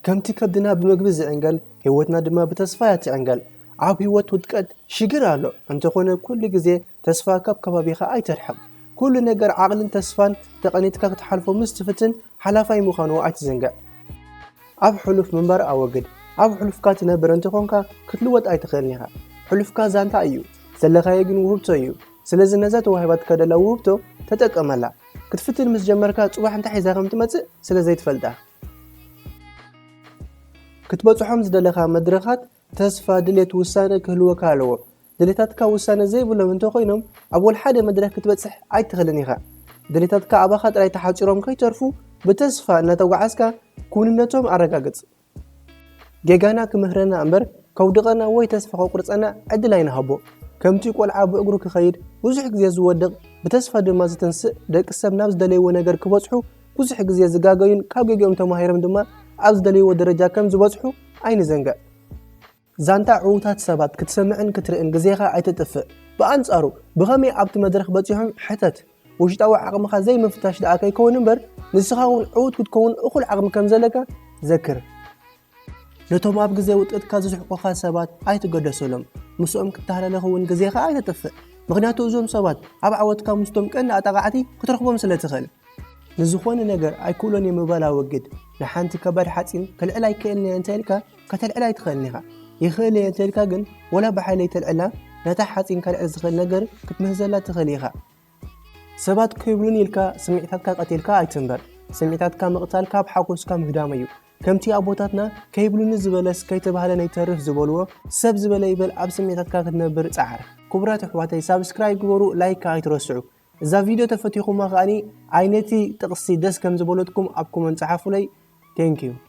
ከምቲ ከብድና ብምግቢ ዝዕንገል፣ ህይወትና ድማ ብተስፋ እያ ትዕንገል። ኣብ ህይወት ውድቀት ሽግር ኣሎ፣ እንተኾነ ኩሉ ግዜ ተስፋ ካብ ከባቢኻ ኣይተርሕቕ። ኩሉ ነገር ዓቕልን ተስፋን ተቐኒትካ ክትሓልፎ ምስ ትፍትን ሓላፋይ ምዃኑ ኣይትዘንግዕ። ኣብ ሕሉፍ ምንባር ኣወግድ። ኣብ ሕሉፍካ ትነብር እንተኾንካ ክትልወጥ ኣይትኽእልን ኢኻ። ሕሉፍካ ዛንታ እዩ፣ ዘለኻዮ ግን ውህብቶ እዩ። ስለዚ ነዛ ተዋሂባትካ ደላ ውህብቶ ተጠቀመላ። ክትፍትን ምስ ጀመርካ ጽባሕ እንታይ ሒዛ ከም ትመጽእ ስለ ዘይትፈልጣ። ክትበጽሖም ዝደለኻ መድረኻት ተስፋ፣ ድሌት፣ ውሳነ ክህልወካ ኣለዎ። ድሌታትካ ውሳነ ዘይብሎም እንተኾይኖም ኣብ ወልሓደ መድረኽ ክትበጽሕ ኣይትኽእልን ኢኻ። ድሌታትካ ኣባኻ ጥራይ ተሓጺሮም ከይተርፉ ብተስፋ እናተጓዓዝካ ክውንነቶም ኣረጋግጽ። ጌጋና ክምህረና እምበር ከውድቐና ወይ ተስፋ ከቁርጸና ዕድል ኣይንሃቦ። ከምቲ ቆልዓ ብእግሩ ክኸይድ ብዙሕ ግዜ ዝወድቕ ብተስፋ ድማ ዝተንስእ፣ ደቂ ሰብ ናብ ዝደለይዎ ነገር ክበጽሑ ብዙሕ ግዜ ዝጋገዩን ካብ ጌግኦም ተማሂሮም ድማ ኣብ ዝደለይዎ ደረጃ ከም ዝበጽሑ ኣይንዘንግዕ። ዛንታ ዕዉታት ሰባት ክትሰምዕን ክትርእን ግዜኻ ኣይተጥፍእ። ብኣንጻሩ ብኸመይ ኣብቲ መድረኽ በጺሖም ሕተት። ውሽጣዊ ዓቕምኻ ዘይምፍታሽ ደኣ ከይከውን እምበር ንስኻ እውን ዕዉት ክትከውን እኹል ዓቕሚ ከም ዘለካ ዘክር። ነቶም ኣብ ግዜ ውድቀትካ ዝስሕቁኻ ሰባት ኣይትገደሰሎም። ምስኦም ክትተሃላለኽ እውን ግዜኻ ኣይተጥፍእ። ምኽንያቱ እዞም ሰባት ኣብ ዓወትካ ምስቶም ቀንዲ ኣጣቓዕቲ ክትረኽቦም ስለ ትኽእል። ንዝኾነ ነገር ኣይክእሎን እየ ምባል ኣወግድ። ንሓንቲ ከባድ ሓፂን ከልዕላ ኣይክእልን እየ እንተ ኢልካ ከተልዕላ ኣይትኽእልን ኢኻ። ይኽእል እየ እንተ ኢልካ ግን ወላ ብሓይለይ ተልዕላ ነታ ሓፂን ከልዕል ዝኽእል ነገር ክትምህዘላ ትኽእል ኢኻ። ሰባት ከይብሉኒ ኢልካ ስምዒታትካ ቀቲልካ ኣይትንበር። ስምዒታትካ ምቕታል ካብ ሓጎስካ ምህዳም እዩ። ከምቲ ኣቦታትና ከይብሉኒ ዝበለስ ከይተባህለ ነይተርፍ ዝበልዎ፣ ሰብ ዝበለ ይበል ኣብ ስምዒታትካ ክትነብር ጸዓር። ክቡራት ኣሕዋተይ ሳብስክራይብ ግበሩ፣ ላይክ ኣይትረስዑ። እዛ ቪድዮ ተፈቲኹማ ከኣኒ ኣይነቲ ጥቕሲ ደስ ከም ዝበለትኩም ኣብ ኮመንት ጸሓፉለይ። Thank you።